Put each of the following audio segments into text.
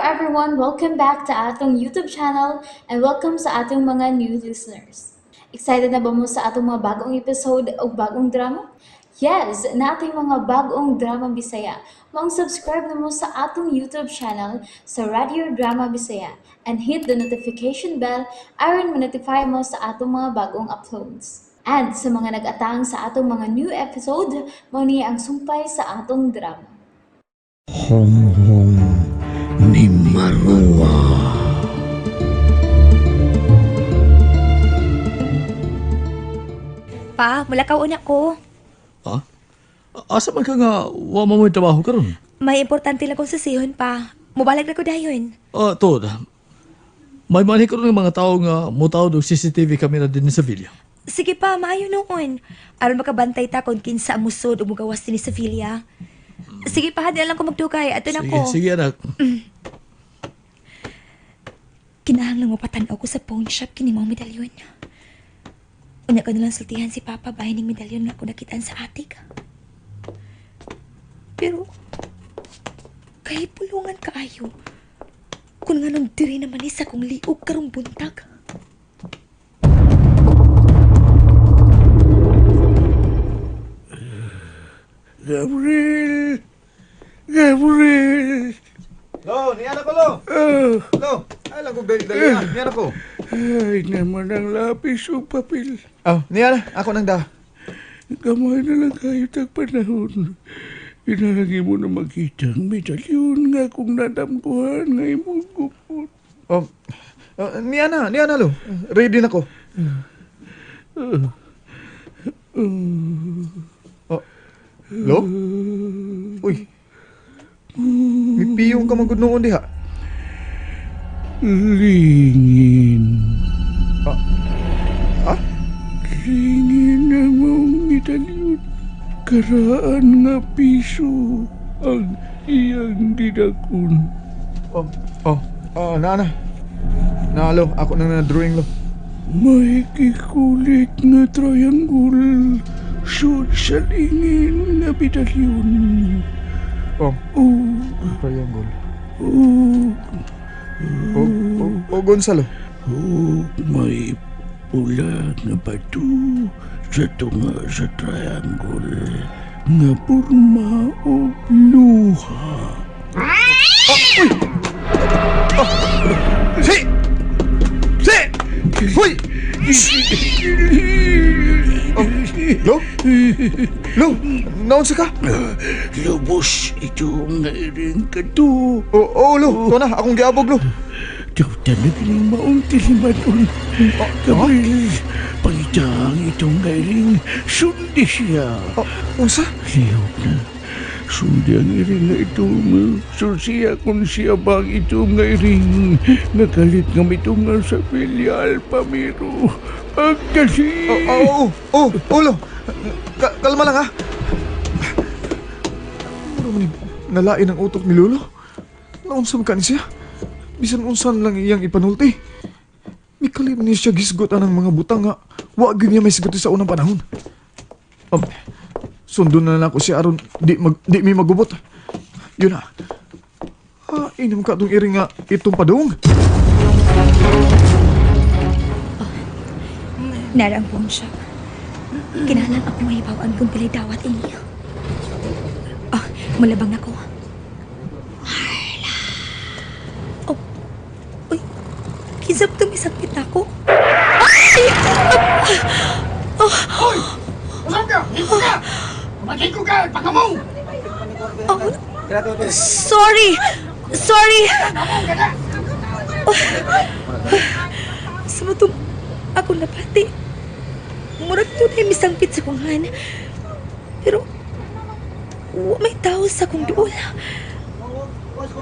everyone! Welcome back to atong YouTube channel and welcome sa atong mga new listeners. Excited na ba mo sa atong mga bagong episode o bagong drama? Yes, nating mga bagong drama Bisaya. Maong subscribe na mo sa atong YouTube channel sa Radio Drama Bisaya and hit the notification bell aron ma-notify mo sa atong mga bagong uploads. And sa mga nag-atang sa atong mga new episode, mao ni ang sumpay sa atong drama. Honghong ni Marua. Pa, mulakaw una ko. Ha? Asa man ka nga wa man mo'y trabaho karon? May importante lang kong sasihon pa. Mubalag na ko dayon. Ah, tuod. May manhi karon ng mga tao nga mutaw og CCTV camera din sa villa. Sige pa, maayo noon. Aron makabantay ta kung kinsa ang musod o mugawas dinhi sa villa. Sige pa, di na lang ko magdugay. Ato na Sige, ko. sige anak. Kinahanglan mo patanaw ko sa pawn shop kini mao medalyon. Unya ko na lang sultihan si Papa bahin ning medalyon nga ako nakitaan sa atik. Pero kay pulungan kaayo. Kung nganong diri naman ni sa kong liog karong buntag. Gabriel! Gabriel! Lo, niya na ko, Lo. Lo, ay lang kong dali-dali na. Niya na ko. Ay, naman ang lapis o papel. Oh, niya na. Ako nang da. Gamay na lang kayo tag panahon. Inahagi mo na makita ang medalyon nga kung nadamkuhan nga imong gupot. Oh, oh, niya na, Lo. Ready na ko. Oh, Lo? Uy. May piyong ka magud noon diha. Lingin. Ah. Ah? Lingin ang mong medalyon. Karaan nga piso ang iyang didakon. Oh, oh, oh, na na. Na, Lo. Ako nang na-drawing, Lo. May kikulit nga triangle sud sa lingin nga medalyon. Oh, Oh, triangle. oh, Oh, oh, oh, Gonzalo. oh, may pula nga bato sa tunga sa triangle nga porma og luha. Si! Si! Huy! Oh, Lo? Lo, naunsa ka? Lubos ito nga iring kato. Oh, oh, Lo. Ito na, akong giabog, Lo. Dawtan na kining maong tilimanon. Gabriel, pangitang itong iring, sundi siya. Oh, unsa? Lihok na. Sundi ang iring nga itong, sursiya kung siya bang itong nga iring. Nakalit nga mitungan sa filial, Pamiro. Pagkasi! Oh, oh, oh, oh, oh, Lo. Kalma lang, ha? Ano man yung nalain ang utok ni Lolo? Naunsa man ka ni siya? Bisan unsan lang iyang ipanulti. Mikalim ni siya gisgot ang mga butang nga. Wa gyud niya may sigot sa unang panahon. Sundon na lang ako siya aron di, mag, di mi magubot. Yun na. Ah, inom ka tong iring nga itong padung. Nara ang pawn shop. Kinahanglan ako mahibaw-an kung pilay dawat ini. Ah, malabang na ko. Hala. Oh, uy, kinsa ba itong isangkit na ako? Ay! Oh, sorry! Sorry! Oh, sa matong ako napati. Murag tunay misangpit sa kunghan. Pero, wa may tao sa kong duol.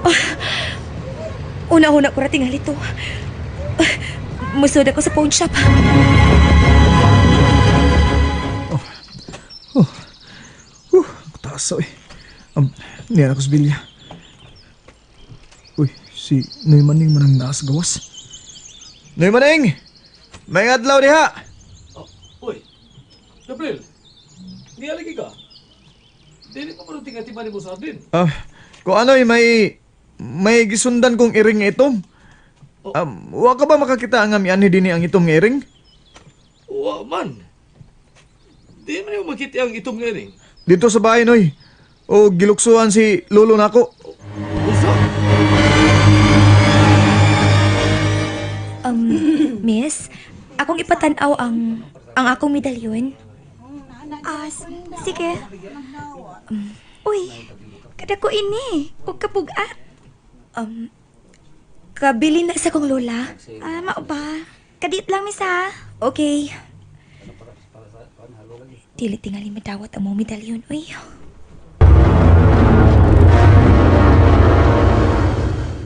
Ah, una-una ko rating halito. Ah, musod ako sa pawn shop. Taas eh. Niyan ako sa bilya. Uy, si Noy Maning manang naas gawas. Noy Maning! May adlaw diha! Oh, uy. Gabriel. Niya lagi ka. Dili pa man tinga mo sa atin. Ah, kung ano may May gisundan kong iring nga itom. Wa ka ba makakita nga mianhi dinhi ang itom nga iring? Wa man. Di man yung makita ang itom nga iring. Dito sa bahay, Noy. O giluksuan si lolo nako. Usa? Miss, akong ipatanaw ang akong medalyon. Ah, sige. Uy, kada ko ini. Ug kabugat. Kabili na sa kong lola. Ah, mao ba? Kadit lang, miss ha. Okay. Dili tingali madawat ang mga medalyon, uy.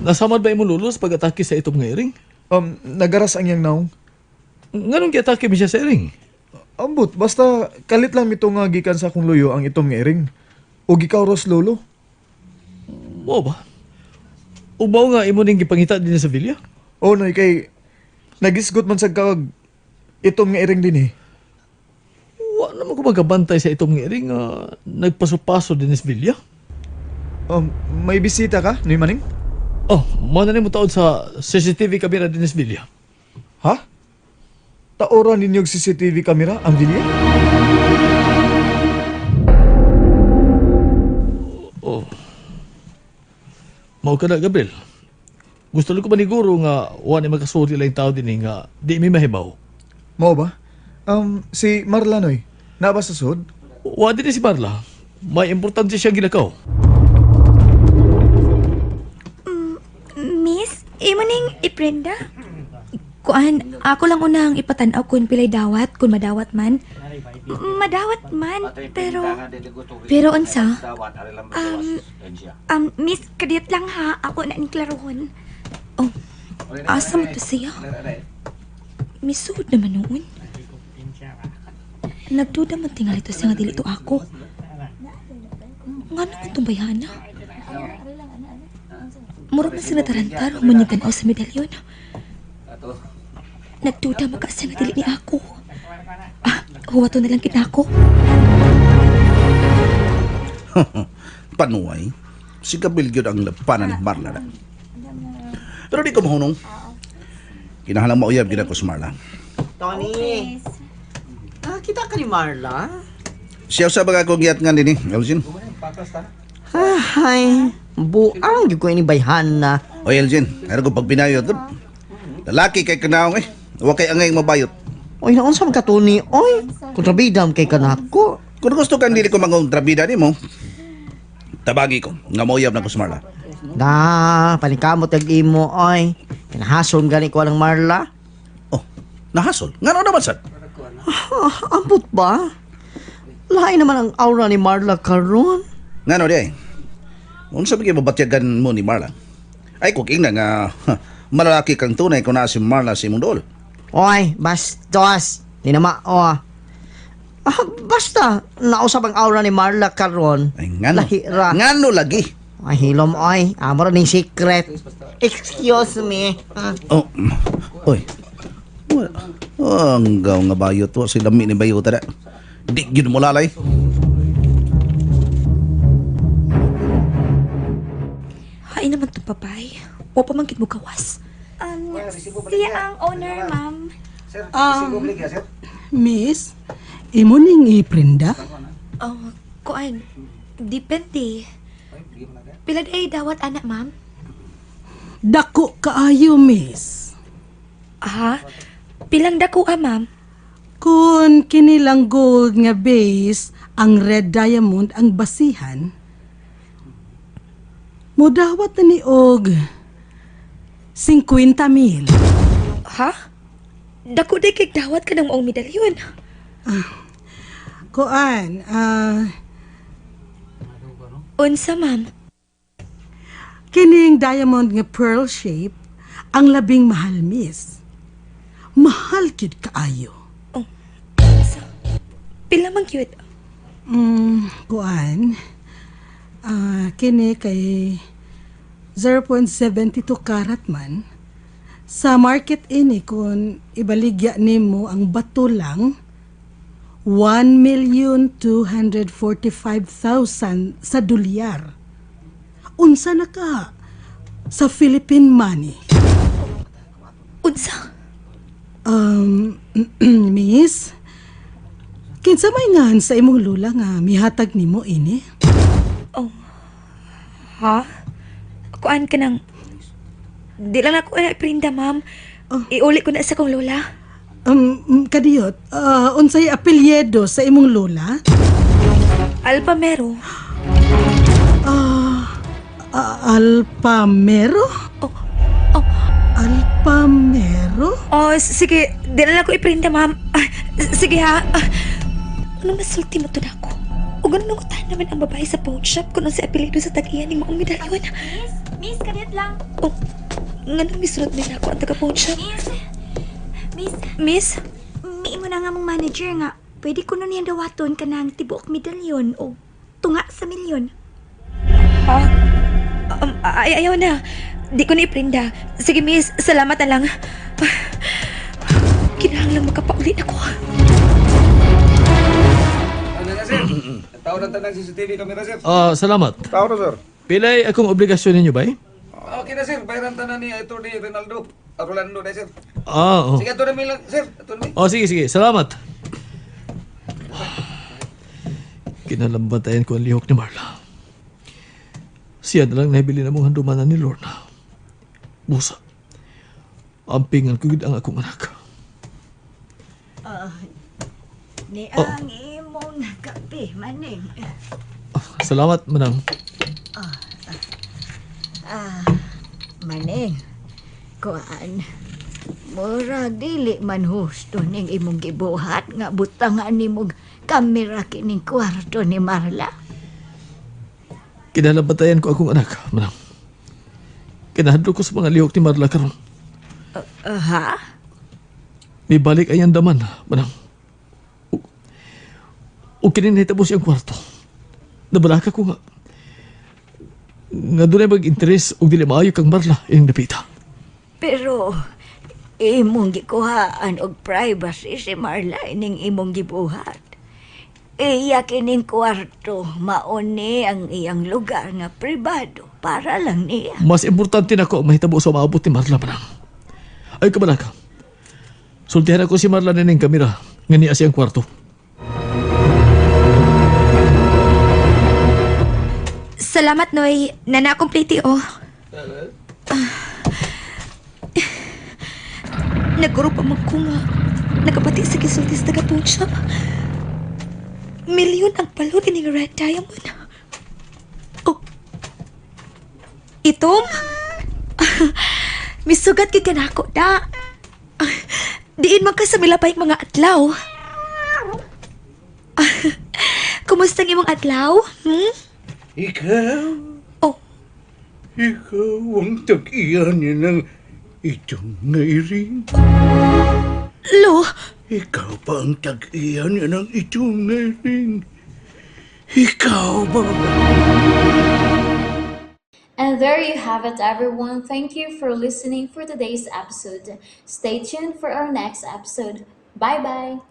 Nasamad ba imong lolo sa pag-atake sa itom nga iring? Nagaras ang iyang naong. Nganong giatake mi siya sa iring? Ambot, basta kalit lang mito nga gikan sa akong luyo ang itom nga iring. O gikaw ros lolo. Mao ba? Ubaw nga imo ning gipangita din sa villa? O Noy, kay nagisgot man sa kag itom nga iring din eh. Wa naman ko magabantay sa itom nga iring nga nagpaso-paso din sa villa. May bisita ka, Noy Maning? Oh, mao na nimo taod sa CCTV camera din sa villa. Ha? Taoran ninyo og CCTV camera ang villa? Oh. Mao ka na, Gabriel. Gusto lang ko maniguro nga wa ni makasuri lang tao din eh, nga di mi mahibaw. Mao ba? Si Marla Noy, naa ba sa sud? Wa din si Marla. May importante siya gilakaw. Miss, imo ning iprenda? Kuan, ako lang una ang ipatanaw kun pilay dawat, kun madawat man. Madawat man, pero Pero unsa? Um, miss, kadit lang ha. Ako na ni klarohon. Oh, asa mo to siya? Misuod naman noon. Nagduda man tingali to siya nga dili to ako. Nga naman itong bayhana? Murag man sila tarantar, human tanaw sa medalyon. Nagduda maka siya nga dili ni ako. Ah, huwato na lang kita ako. Panuay, si Gabriel gyud ang lapanan ni Marla na. Pero di ko mahunong. Kinahanglan mauyab gyud ako sa Marla. Tony! Ah, kita ka ni Marla? Siya sa baga akong giyat nga dinhi, Elgin. Ah, Ay, buang gyud ko ini bayhana. Oy Elgin, pero ko pagpinayot. Lalaki kay kanaong eh. Wa kay angay mabayot. Oy, naunsa man ka Tony? Oy, kontrabida man kay kanako. Kung gusto kang dili ko mangontrabida nimo, tabagi ko nga mauyab na ko sa Marla. Da, paningkamot kag imo oy. Kinahasol gani ko ang Marla. Oh, nahasol. Ngano naman sad? Ah, ambot ba? Lain naman ang aura ni Marla karon. Ngano di ay? Unsa ba gyud mabatyagan mo ni Marla? Ay kung ingna nga ha, malalaki kang tunay kung naa si Marla sa imong dool. Oy, bastos. Di na mao. Ah, basta nausap ang aura ni Marla karon. Ay ngano? Lahi ra. Ngano lagi? Ay, hilom oy. Amo ra ning secret. Excuse me. Ah. Oh, oy. Wala. Oh, ang gaw nga bayot wa si lami ni bayot ra. Di gyud mo lalay. Hain naman itong papay. Wa pa man gid mo gawas. Siya ang owner, ma'am. Miss, imo ning iprinda? Oh, kuan, depende. Pila ay dawat anak, ma'am? Dako kaayo, miss. Ha? Pilang dako ah, ma'am? Kung kinilang gold nga base, ang red diamond ang basihan, mudawat na ni og 50 mil. Ha? Dako day kay dawat ka ng maong medalyon. Kuan, Unsa, ma'am? Kining diamond nga pearl shape ang labing mahal, miss. Mahal kid kaayo. Unsa? Pila man cute. Kuan, kini kay 0.72 karat man. Sa market ini kung ibaligya nimo ang bato lang 1,245,000 sa dolyar. Unsa na ka? Sa Philippine money. Unsa? Miss, kinsa may ngahan sa imong lula nga mihatag nimo ini? Oh. Ha? Kuan ka nang... Di lang ako na iprinda, ma'am. Iuli ko na sa kong lola. Kadiyot, unsay apelyido sa imong lola? Alpamero. Alpamero? Oh, oh. Alpamero? Oh, sige. Di na lang ako iprinda, ma'am. Ah, sige ha. Ah, ano masulti mo to na ako? O ganun nangutan naman ang babae sa pawn shop kung si apelyido sa tag-iya ning maong medalyon. Miss, miss, kadiyot lang. Oh, nganong misunod din ako ang taga pawn shop? Miss, miss, Miss? miimo na nga mong manager nga. Pwede ko nun niyang dawaton kanang tibuok medalyon o tunga sa milyon. Ha? Ay, ayaw na. Di ko na iprinda. Sige, miss. Salamat na lang. Kinahanglan makapauli na ko. Ah, salamat. Tao na, sir. Pilay akong obligasyon ninyo, bay? Okay na, sir. Bayaran tanan ni Atty. Ronaldo. Rolando na, sir. Ah, oh. Sige, ato na mi lang, sir. Ato na mi. Oh, sige, sige. Salamat. Kinalambantayan ko ang lihok ni Marla. Siya na lang nahibili na mong handumanan ni Lorna. Busa. Ampingan ko gid ang akong anak. Ni Oh. ang imong kape, maning. Ah, salamat, manang. Ah, maning. Kuan. Murag dili man husto ning imong gibuhat nga butangan nimog kamera kining kwarto ni Marla. Kinalabantayan ko akong anak, manang. Kinahadlok ko sa mga lihok ni Marla karon. Ha? May balik ay andaman, manang. O kini nahitabo siyang kwarto. Nabalaka ko nga. Nga doon ay mag-interes o dili maayo kang Marla ining dapita. Pero imong gikuhaan og privacy si Marla ining imong gibuhat. Iya kining kwarto, mauni ang iyang lugar nga pribado para lang niya. Mas importante na ko ang mahitabo sa maabot ni Marla, manang. Ay, kabalaka. Sultihan ako si Marla nining kamera nga niya siyang kwarto. Salamat, Noy. Nana, kumplete, oh. Ah. Naguro pa man ko nga. Nagapati sa gisulti sa taga pawn shop. Milyon ang palod ining red diamond. Oh. Itom? Misugat kay kanako da. Ah, diin man ka sa milapay mga adlaw. Ah, kumusta ang imong adlaw? Hmm? Ikaw, Oh, ikaw ang tag-iya niya ng itong nga iring. Lo, Ikaw pa ang tag-iya niya ng itong nga iring. Ikaw ba? And there you have it, everyone. Thank you for listening for today's episode. Stay tuned for our next episode. Bye bye.